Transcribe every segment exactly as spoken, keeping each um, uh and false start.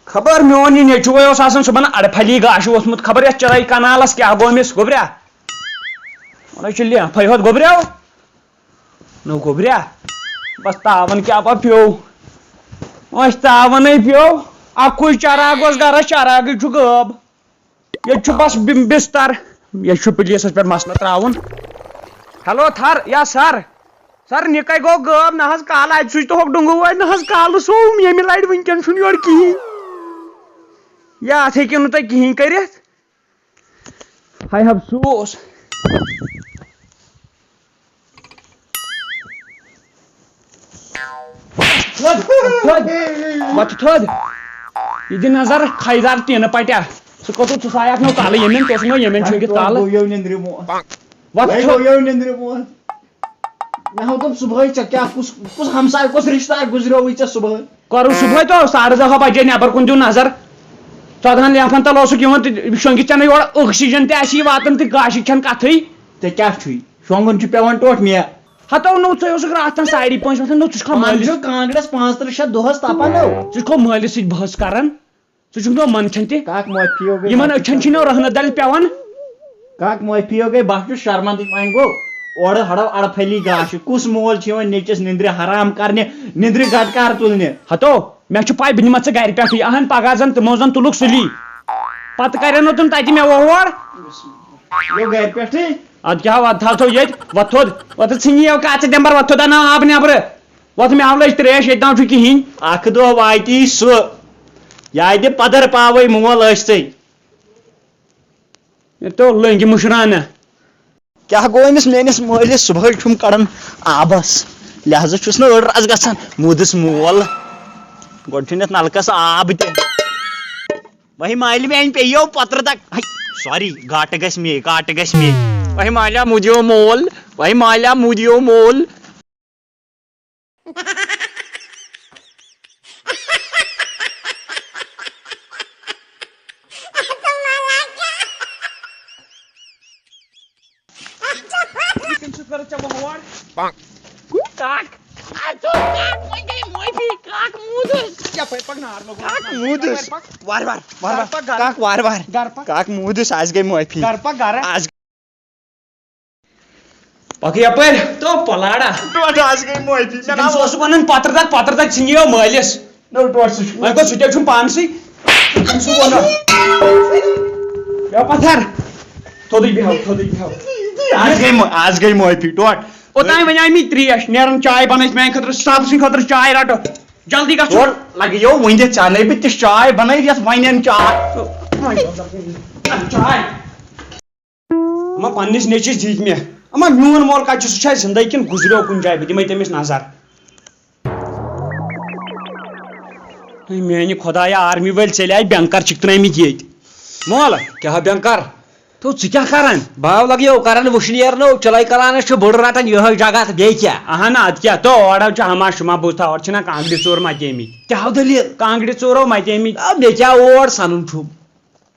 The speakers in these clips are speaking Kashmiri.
خبر میون یہِ نیٚچوٗ اوس آسان صُبحن اَڑٕ پھلی گاشہِ ووٚتھمُت، خبر یَتھ چِرَے کَنالَس کیٛاہ گوٚمِس، گوٚبریا؟ وَنان چھِ لینٛفَے ہوت، گوٚبریو؟ نو گوٚبریا، بَس تاوَن کیٛاہ پا پیوٚو؟ وۄنۍ تاوَنَے پیوٚو، اَکُے چراغ اوس گَرَس، چراغٕے چھُ غٲب۔ ییٚتہِ چھُ بَس بِ-، بِستَر، ییٚتہِ چھُ پُلیٖسَس پٮ۪ٹھ مسلہٕ ترٛاوُن۔ ہیلو تھَر یا سَر، سَر، نِکَے گوٚو غٲب، نہ حظ کالہٕ اَتہِ سُچ تہٕ ہۄکھ ڈوٚنگہٕ وٲلۍ، نہ حظ کالہٕ سووُم ییٚمہِ لَٹہِ، وٕنکٮ۪ن چھُنہٕ یورٕ کِہیٖنۍ۔ یا اَتھ ہیٚکِو نہٕ تُہۍ کِہیٖنۍ کٔرِتھ۔ ہاے افسوس۔ تھوٚد، تھوٚد، وۄتھ تھوٚد۔ یہِ دِ نظر، خیدار ٹیٖنہٕ پٹیا۔ سُہ کوٚت ژٕ سایَکھ نو تَلہٕ ییٚمٮ۪ن، ژٕ اوسُکھ نو ییٚمٮ۪ن چھُ یہِ تَلہٕ۔ گوٚو یو نیٚنٛدرِ مو۔ وۄتھ وۄنۍ تھوٚد۔ گوٚو یو نیٚنٛدرِ مو۔ مےٚ ہاو دوٚپ صُبحٲے ژےٚ کیٛاہ، کُس، کُس ہمساے، کُس رِشتہٕ دار گُزریووُے ژےٚ صُبحٲے؟ کوٚرُکھ صُبحٲے تو ساڑٕ دَہ بجے نٮ۪بر کُن دیُن نظر۔ ژۄدہَن لینٛفن تل اوسُکھ یِوان تہٕ شۄنٛگِتھ ژےٚ نہٕ یورٕ oxygen تہِ آسی واتان تہٕ گاشِچ چھَنہٕ کَتھٕے۔ ژےٚ کیٛاہ چھُے؟ شۄنٛگُن چھُ پٮ۪وان ٹوٹھ مےٚ۔ ہتو نوٚو ژٕ اوسُکھ راتھ تام ساڑِ پانٛژھ وۄتھان، نوٚو ژٕ چھُکھ پانٛژھ مٲلِس، چھُ کانٛگرس پانٛژترٕٛہ شیٚتھ دۄہس تپان نو۔ ژٕ چھُکھ مٲلِس سۭتۍ بحث کران۔ ژٕ چھُکھ نہٕ منٛدچھان تہِ۔ کاک معٲفی ہو گٔے، یِمن معٲفی أچھن چھُے نہٕ رہنہٕ دلہِ پٮ۪وان۔ کاک معٲفی ہو گٔے، بہٕ چھُس شرمندٕے، وۄنۍ گوٚو اورٕ ہڑو اڑپھلی گاشہِ۔ کُس مول چھُ یِوان نیٚچِس نِندرِ حرام کرنہِ، نِندرِ گٹکار تُلنہِ؟ ہتو، مےٚ چھُ پاے بہٕ نِمتھ ژٕ گرِ پٮ۪ٹھٕے، اہن پگاہ زن تِمو زن تُلُکھ سُلی۔ پتہٕ کرن نہٕ تِم تتہِ مےٚ وۄہوڑ۔ یو گرِ پٮ۪ٹھٕے۔ ادٕ کیٛاہ، ادٕ تھاو تھو ییٚتہِ، وۄتھ تھوٚد، وۄتھ ژھٕنہِ یو کتھ ژٕ دٮ۪مبر، وۄتھ تھوٚد، اناو آب نٮ۪برٕ۔ وۄتھ مےٚ ہاو لٔج ترٛیش، ییٚتہِ ناو چھُ کِہیٖنۍ۔ اکھ دۄہ واتی سُہ، یہِ دِ پدر پاوے مول ٲسۍ ژٕے۔ یہِ تو لٔنگہِ مُشرانہ۔ کیٛاہ گوٚو أمِس میٲنِس مٲلِس؟ صُبحٲے چھُم کڑان آبس، لہذا چھُس نہٕ أڑ رژھ گژھان۔ موٗدُس مول، گۄڈٕ چھُنہٕ یتھ نلکس آب تہِ۔ وہی مالہِ میانہِ پیٚیو پترٕ دگ۔ ہے، سوری، گاٹہٕ گژھِ مے، گاٹہٕ گژھِ مے۔ وہی مالیا مُدیو مول، وہی مالیا مُدیو مول۔ کاک، اَتھ اوس کاک، وۄنۍ گٔے معٲفی، کاک موٗدُس۔ یَپٲرۍ پَکھ نار لوٚگُن۔ کاک موٗدُس۔ یَپٲرۍ پَکھ۔ وارٕ وارٕ، وارٕ گرٕ وارٕ۔ پَکھ گرٕ۔ کاک، وارٕ وارٕ۔ گرٕ پَکھ۔ کاک موٗدُس، آز گٔے معٲفی۔ گرٕ پَکھ گرٕ۔ آز پکھ یپٲرۍ تو پلاڑا۔ ٹوٹھ آز گٔے معٲفی۔ مےٚ تٔمِس ناو اوس وَنان پتر دگ، پتر دگ ژھٕنہِ یو مٲلِس۔ نو ٹوٹھ سُہ چھُ۔ وۄنۍ گوٚو سُہ تہِ چھُنہٕ پانسٕے۔ تٔمۍ سُہ ووٚن۔ یا پتھر۔ تھوٚدُے بیٚہو، تھوٚدُے بیٚہو۔ آز گٔے مٲ-، آز گٔے معٲفی ٹوٹھ۔ اوٚتام وَنیٛاے مےٚ ترٛیش، نیران چاے بَنٲیِتھ میٛانہِ خٲطرٕ، سٹافَس سٕنٛدِ خٲطرٕ چاے رَٹو۔ جلدی گژھو۔ تورٕ لَگہِ یو وٕنہِ دِ ژےٚ نَے بہٕ تہِ چاے بَنٲیِتھ یَتھ وَنٮ۪ن چاے۔ چاے۔ اما پننِس نیٚچِس دِتۍ مےٚ۔ اما میون مول کتہِ چھُ؟ سُہ چھا زندے کِنہٕ گُزریو کُنہِ جایہِ؟ بہٕ دِمے تٔمِس نظر۔ ہے میانہِ خدایا، آرمی وٲلۍ ژےٚ لے بینکر چھِکھ ترٲمٕتۍ ییٚتہِ۔ مول، کیٛاہ بینکر؟ تو ژٕ کیٛاہ کران؟ باو لگیو کران وٕشنیر نو، چلے کرانس چھُ بٔڑ رٹان یِہوٚے جگہ تہٕ بیٚیہِ کیٛاہ؟ اہن ادٕ کیٛاہ، تو اورٕ چھُ ہما شما بوٗزتھا، اورٕ چھِنہ کانٛگرِ ژور متے مٕتۍ۔ کیٛاہ دٔلیٖل؟ کانٛگرِ ژورو متے مٕتۍ۔ آ، مےٚ کیٛاہ اور سنُن چھُم؟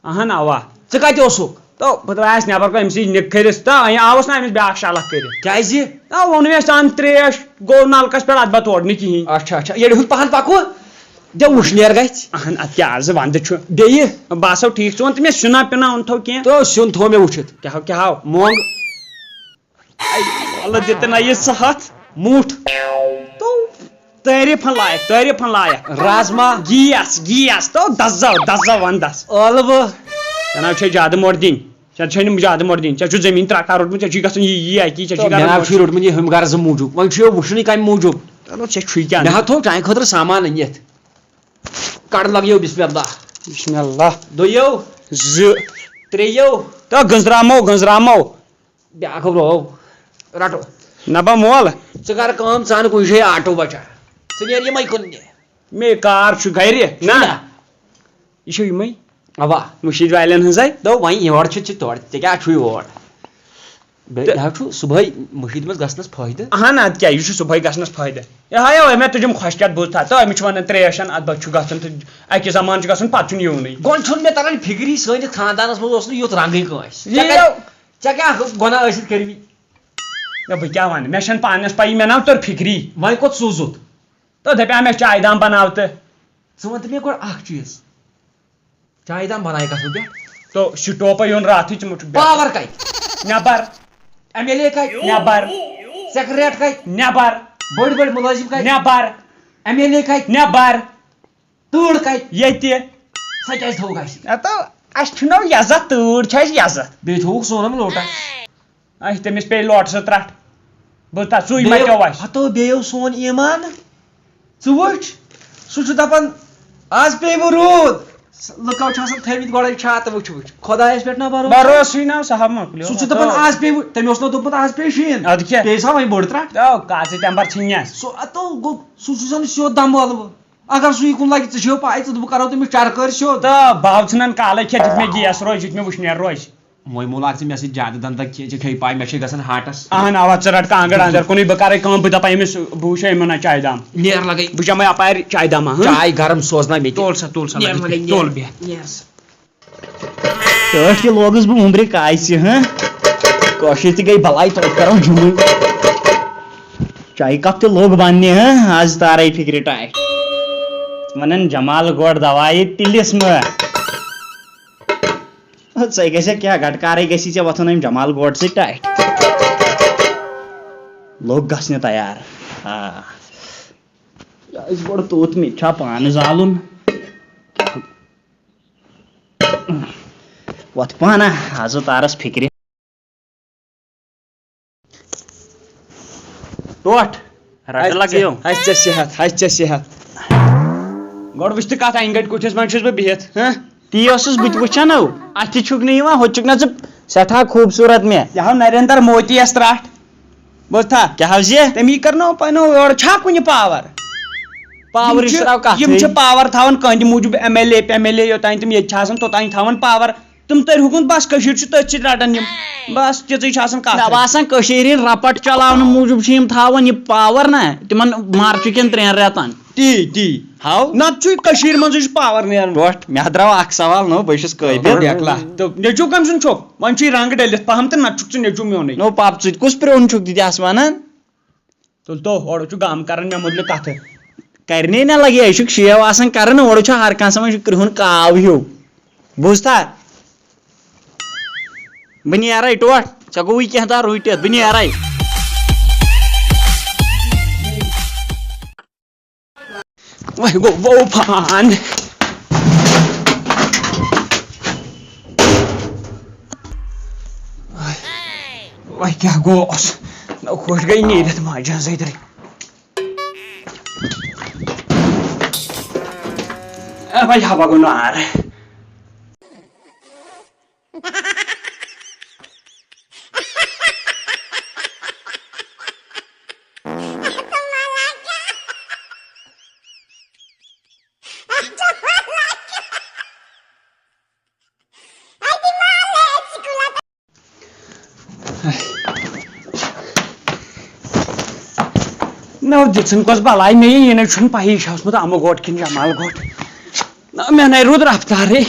اہن اوا۔ ژٕ کتہِ اوسُکھ؟ تو بہٕ درٛایس نٮ۪بر کُن أمۍ سٕے نِک کٔرِتھ تہٕ وۄنۍ آوُس نہ أمِس بیٛاکھ شلکھ کٔرِتھ۔ کیٛازِ؟ تو ووٚن مےٚ ژٕ اَن ترٛیش، گوٚو نلکس پٮ۪ٹھ، اتھ بتہٕ اوڑ نہٕ کِہیٖنۍ۔ اچھا اچھا، ییٚلہِ ہُنٛد پہن پکو، دِ وُشنیر گژھِ۔ اہن اتھ کیٛاہ آز ونٛدٕ چھُ۔ بیٚیہِ؟ بس ہو ٹھیٖک، ژٕ وَن تہٕ مےٚ سِنا پِنا اوٚنتھو کینٛہہ؟ تو سیُن تھوو مےٚ وٕچھِتھ۔ کیٛاہ ہو کیٛاہ ہو؟ مۄنٛگ۔ اے، وَلہٕ دِتہٕ نہ یہِ ژٕ ہَتھ مُٹھ۔ تو تعریٖفن لایق، تعریٖفن لایق۔ رازما۔ گیس، گیس، تو دَزو، دَزو وَندَس۔ ٲلوٕ۔ ژےٚ نہ چھے زیادٕ موٚٹ دِنۍ۔ ژےٚ چھے نہٕ زیادٕ موٚٹ دِنۍ۔ ژےٚ چھُ زٔمیٖن ترٛکھا روٚٹمُت، ژےٚ چھُے گژھُن یہِ، یہِ اَکی، ژےٚ چھُے تو مےٚ گژھُن نہ چھُے روٚٹمُت یہِ ہُمہِ غرضہٕ موٗجوٗب۔ وۄنۍ چھُ یہِ وٕچھُنٕے کَمہِ موٗجوٗب۔ چلو، ژےٚ چھُے کیٛاہ مےٚ ہا تھوٚو چانہِ خٲطرٕ سامان أنِتھ۔ کَڑ لَگیو بِسمِ اللہ۔ بِسمِ اللہ۔ دۄیو۔ زٕ۔ ترٛیٚیو۔ تو گٔنزراومو، گٔنزراومو۔ بیٛاکھ ہو رۄب رٹو۔ نہ با مول۔ ژٕ کر کٲم، ژٕ اَن کُنہِ جایہِ آٹو بچا۔ ژٕ نیر یِمے کُن نیر۔ مے کار چھُ گرِ۔ نہ۔ نہ۔ یہِ چھُ یِمے۔ اوا۔ مُشیٖد والٮ۪ن ہٕنٛزے۔ دوٚپ وۄنۍ یورٕ چھُ ژٕ تورٕ، ژےٚ کیٛاہ چھُے اور؟ بیٚیہِ تہٕ نہ حظ چھُ صُبحٲے مُشیٖد منٛز گژھنس فٲیدٕ۔ اہن، ادٕ کیٛاہ، یہِ چھُ صُبحٲے گژھنس فٲیدٕ۔ یہِ ہا یہِ مےٚ تُجِم خۄش کیٛاہ بوٗزتھا، تہٕ أمِس چھُ ونان ترٛیش اَن، ادٕ بہٕ چھُ گژھُن تہٕ اَکہِ زمانہٕ چھُ گژھُن، پتہٕ چھُنہٕ یِونٕے۔ گۄڈٕ چھُنہٕ مےٚ تران فِکری، سٲنِس خاندانس منٛز اوس نہٕ یُتھ رنگٕے کٲنٛسہِ۔ یہِ ژےٚ کتہِ یو۔ ژےٚ کیٛاہ گۄناہ ٲسِتھ کٔرمٕتۍ؟ نہ، بہٕ کیٛاہ وَنہٕ؟ مےٚ چھَنہٕ پانَس پَیی، مےٚ ناو توٚر فِکری۔ وۄنۍ کوٚت سوٗزُتھ؟ تہٕ دَپیٛاو مےٚ چایہِ دام بَناو تہٕ۔ ژٕ وَن تہٕ مےٚ گۄڈٕ اَکھ چیٖز، چاے دام بنایہِ کتھٕ پٮ۪ٹھ؟ تو سٹوپے یون راتھٕے ژٕ مُٹھ بیٚہہ۔ پاور کتہِ؟ نٮ۪بر۔ ایم ایل اے کتہِ؟ نٮ۪بر۔ سیکرٹریٹ کتہِ؟ نٮ۪بر۔ بٔڑۍ بٔڑۍ مُلٲزِم کتہِ؟ نٮ۪بر۔ ایم ایل اے کتہِ؟ نٮ۪بر۔ تۭر کتہِ؟ ییٚتہِ۔ سۄ کیازِ تھوٚوُکھ اَسہِ؟ ہتو، اَسہِ چھُنہٕ یزتھ، تۭر چھِ اَسہِ یزتھ۔ بیٚیہِ تھوٚوُکھ سونم لوٹا۔ اَسہِ تٔمِس پیٚیہِ لوٹہٕ زٕ ترٛٹھ۔ بہٕ تَتھ سُے بیٚیہِ مَچوو اَسہِ۔ ہتو، بیٚیہِ اوس سون ایمان۔ ژٕ وٕچھ، سُہ چھُ دَپان، "آز پیٚیہِ وۄنۍ روٗد۔" لُکو چھِ آسان تھٲومٕتۍ گۄڈَے چھاتہٕ وٕچھ وٕچھ۔ خۄدایَس پٮ۪ٹھ نہ بھروسہٕ۔ بھروسٕے نہ، سُہ ہا مۄکلیو۔ سُہ چھُ دَپان، ہتو۔ "آز پیٚیہِ وۄنۍ۔" تٔمۍ اوس نہ دوٚپمُت، "آز پیٚیہِ شیٖن۔" اَدٕ کیٛاہ؟ پیٚیہِ سا وۄنۍ بٔڑ ترٛٹھ؟ تو کَژٕے تَمہِ پَتہٕ ژھٕنہِ اَسہِ۔ سُہ ہتو گوٚو، سُہ چھُ زَن سیوٚد دَمبہٕ ٲلوٕ۔ اگر سُہ یہِ کُن لَگہِ، ژٕ چھےٚ پَے، ژٕ دوٚپُکھ، کَرو تٔمِس چَرٕ کٲرۍ سیوٚد۔ تہٕ بہٕ ہاو ژھٕنَن کالَے کھٮ۪تھ، یُتھ مےٚ گیس روزِ، یُتھ مےٚ وٕشنیر روزِ۔ وۄنۍ مہٕ لاگ ژٕ مےٚ سۭتۍ زیادٕ دَنٛدٕ، کہِ ژےٚ چھےٚ پَے مےٚ چھِ گژھان ہاٹَس۔ اہن اوا، ژٕ رَٹ کانٛگٕر اَنٛدر کُنُے، بہٕ کَرَے کٲم، بہٕ دَپَے أمِس، بہٕ وٕچھے یِمَن نہ چایہِ دام۔ نیر لَگَے۔ بہٕ چَمَے اَپارِ چایہِ دام، ہاں؟ چاے گرم سوزناے مےٚ تہِ۔ تُل سا، تُل سا، نیر لَگے، لَگے، نیر۔ تُل بیٚہہ۔ نیر سا۔ ٹٲٹھۍ تہِ لوگُس بہٕ وُمبرِ کایہِ سۭتۍ، ہاں؟ کٲشِر تہِ گٔے بَلاے، توتہِ کَرو جُمہٕ۔ چایہِ کپ تہِ لوٚگ بننہِ، ہاں؟ آز تارے فکرِ ٹاٹھۍ۔ ونان جمال گوڈ دوایہِ تِلِس مہ۔ ژے گژھِ کیٛاہ، گٹکارے گژھی ژےٚ وۄتھُن أمۍ جمال گوڈ سۭتۍ ٹاٹھۍ۔ لوٚگ گژھنہِ تیار۔ آ۔ یہِ آسہِ گۄڈٕ توٚت، مےٚ تہِ چھا پانہٕ زالُن؟ وۄتھ پانہ، آز تارس فکرِ۔ ٹوٹھ، رٹہٕ اچھا، لگیو۔ اچھا صحت، اچھا صحت۔ گۄڈٕ وٕچھ تہٕ کتھ، انہِ گٹہِ کُٹھِس منٛز چھُس بہٕ بِہِتھ، ہہ؟ تی اوسُس بہٕ تہِ وٕچھان، او، اتھِ چھُکھ نہٕ یِوان، ہُتہِ چھُکھ نہ ژٕ سٮ۪ٹھاہ خوٗبصوٗرت مےٚ۔ یہِ ہاو نریندر مودی یس ترٹھ۔ بوزتھا؟ کیٛاہ حظ یہِ؟ تٔمی کٔر نہٕ پنُن اورٕ چھا کُنہِ پاور؟ پاورٕچ یِم چھِ، ترٛاو کتھٕے۔ یِم چھِ پاور تھاوان کٲنٛدِ موٗجوٗب، ایم ایل اے، پیم ایل اے، یوٚتام تِم ییٚتہِ چھِ آسان، توٚتام تھاوان پاور۔ تِم تٔرۍ ہُکُن، بس کٔشیٖر چھِ تٔتھۍ سۭتۍ رٹان یِم۔ بس تِژٕے چھِ آسان کتھ۔ مےٚ باسان، کٔشیٖرِ ہٕنٛدۍ رپٹ چلاونہٕ موٗجوٗب چھِ یِم تھاوان یہِ پاور نا، تِمن مارچہٕ کٮ۪ن ترٛٮ۪ن رٮ۪تن۔ تی، تی۔ ہاو۔ نتہٕ چھُے کٔشیٖرِ منٛزٕے چھُ پاور نیران۔ ٹوٹھ، مےٚ درٛاو اکھ سوال، نو، بہٕ چھُس قٲبِل۔ بیکلا۔ تہٕ نیٚچوٗ کٔمۍ سُنٛد چھُکھ؟ وۄنۍ چھُے رنٛگ ڈٔلِتھ پہم تہٕ نتہٕ چھُکھ ژٕ نیٚچوٗ میونُے۔ نو، پاپہٕ، ژٕ تہِ کُس پرٛون چھُکھ تِتہِ آسہٕ ونان؟ تُل تو، اورٕ چھُ گام کران مےٚ مُتلِق کتھٕ۔ کرنے نہ لگہِ، یہِ چھُکھ شیو آسان کران، اورٕ چھُ ہر کانٛہہ سمجھ کرٛہُن کاو ہیوٗ۔ بوٗزتھا؟ بہٕ نیرے ٹوٹھ، ژےٚ گوٚوُے کینٛہہ دار رُٹِتھ، بہٕ نیرے۔ وۄنۍ گوٚو ووفان۔ وۄنۍ کیٛاہ گوٚوس؟ نٔو کھوٚٹ گٔے نیٖرِتھ ماجہِ ہٕنٛزٕے درٕے۔ اے، وۄنۍ ہاو گوٚو نار۔ نو دِژٕن کۄس بلاے مےٚ، یہِ نَے چھُنہٕ پَیی، یہِ چھُ اوسمُت اَمہٕ گوٹ کِنہٕ جمال گوٹ۔ نہ، مےٚ نَے روٗد رفتارٕے۔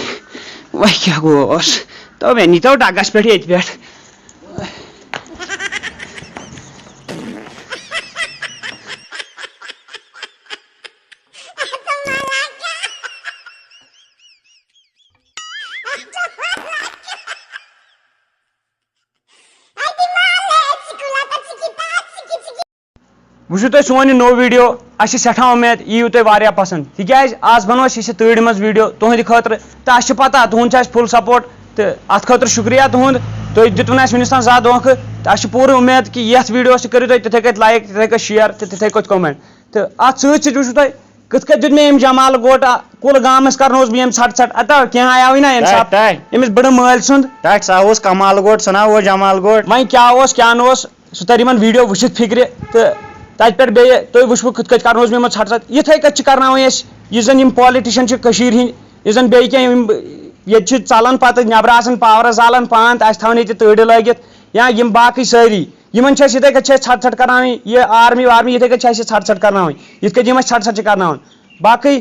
وۄنۍ کیٛاہ گوٚوس؟ تو مےٚ نیٖتو ڈَگَس پٮ۪ٹھ ییٚتہِ پٮ۪ٹھ۔ وٕچھِو تُہۍ سون یہِ نوٚو ویٖڈیو، اَسہِ چھِ سٮ۪ٹھاہ اُمید یہِ یِیِو تۄہہِ واریاہ پَسنٛد، تِکیٛازِ آز بَنوو اَسہِ یہِ تۭرِ منٛز ویٖڈیو تُہٕنٛدِ خٲطرٕ، تہٕ اَسہِ چھِ پَتہ تُہُنٛد چھُ اَسہِ فُل سپوٹ، تہٕ اَتھ خٲطرٕ شُکریہ تُہُنٛد۔ تُہۍ دیُتوُ نہٕ اَسہِ وٕنیُک تام زانٛہہ دھوکہٕ، تہٕ اَسہِ چھِ پوٗرٕ اُمید کہِ یَتھ ویٖڈیوَس تہِ کٔرِو تُہۍ تِتھَے کٔٹھۍ لایِک، تِتھَے کٔٹھۍ شِیَر تہٕ تِتھَے کٔٹھۍ کوٚمٮ۪نٛٹ۔ تہٕ اَتھ سۭتۍ سۭتۍ وٕچھِو تُہۍ کِتھ کٔٹھۍ دیُت مےٚ أمۍ جمال گوٹ، آ، کُل گامَس کَرنووُس بہٕ ییٚمہِ ژھٹہٕ ژھٹہٕ۔ اَتہ کینٛہہ آیاوٕے نہ تَتہِ، اِنصاف تَتہِ۔ أمِس بٕڈٕ مٲلۍ سُنٛد۔ تَتہِ سا اوس کمال گوٹ، سُہ نہ اوس جمال گوٹ۔ وۄنۍ کیٛاہ اوس کیٛاہ نہٕ اوس، سُہ تَرِ یِمَن ویٖڈیو وٕچھِتھ فِکرِ۔ تہٕ تَتہِ پٮ۪ٹھ بیٚیہِ تُہۍ وٕچھِوٕ کِتھ کٔٹھۍ کَرنووُس مےٚ یِمَن ژھٹہٕ ژھٹہٕ۔ یِتھَے کٔٹھۍ چھِ کَرناوٕنۍ اَسہِ، یُس زَن یِم پالِٹِشَن چھِ کٔشیٖرِ ہِنٛدۍ، یُس زَن بیٚیہِ کینٛہہ یِم ییٚتہِ چھِ ژَلان پَتہٕ نٮ۪برٕ آسان پاورَس زالان پان تہٕ اَسہِ تھاوان ییٚتہِ تۭرِ لٲگِتھ، یا یِم باقٕے سٲری، یِمَن چھِ اَسہِ یِتھَے کٔٹھۍ چھِ اَسہِ ژھٹہٕ ژھٹہٕ کَرناوٕنۍ، یہِ آرمی وارمی یِتھَے کٔٹھۍ چھِ اَسہِ یہِ ژھٹہٕ ژھٹہٕ کَرناوٕنۍ، یِتھ کٔٹھۍ یِم اَسہِ ژھٹہٕ ژھٹہٕ چھِ کَرناوٕنۍ۔ باقٕے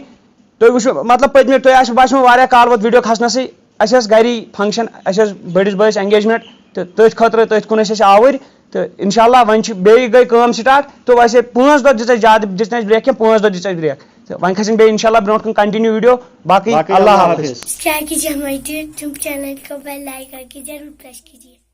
تُہۍ وٕچھِو، مطلب، پٔتمہِ، تۄہہِ آسِوٕ باسیومُت واریاہ کال ووت ویٖڈیو کھسنَسٕے۔ اَسہِ ٲس گَری فنٛکشَن، اَسہِ ٲس بٔڑِس بٲیِس engagement، تہٕ تٔتھۍ خٲطرٕ، تٔتھۍ کُن ٲسۍ أسۍ آوٕرۍ۔ تہٕ اِنشاء اللہ وۄنۍ چھِ بیٚیہِ گٔے کٲم start، تہٕ ویسے پانٛژھ دۄہ دِژ اَسہِ زیادٕ، دِژ نہٕ اَسہِ break کینٛہہ، پانٛژھ دۄہ دِژ اَسہِ break۔ تہٕ وۄنۍ کھسن بیٚیہِ انشاءاللہ برونٛٹھ کُن کنٹِنیو ویڈیو۔ باقٕے باقٕے اللہ اللہ حافظ۔ کیا کیجیے ہمارے YouTube चैनल को बेल आइकन की जरूर प्रेस कीजिए।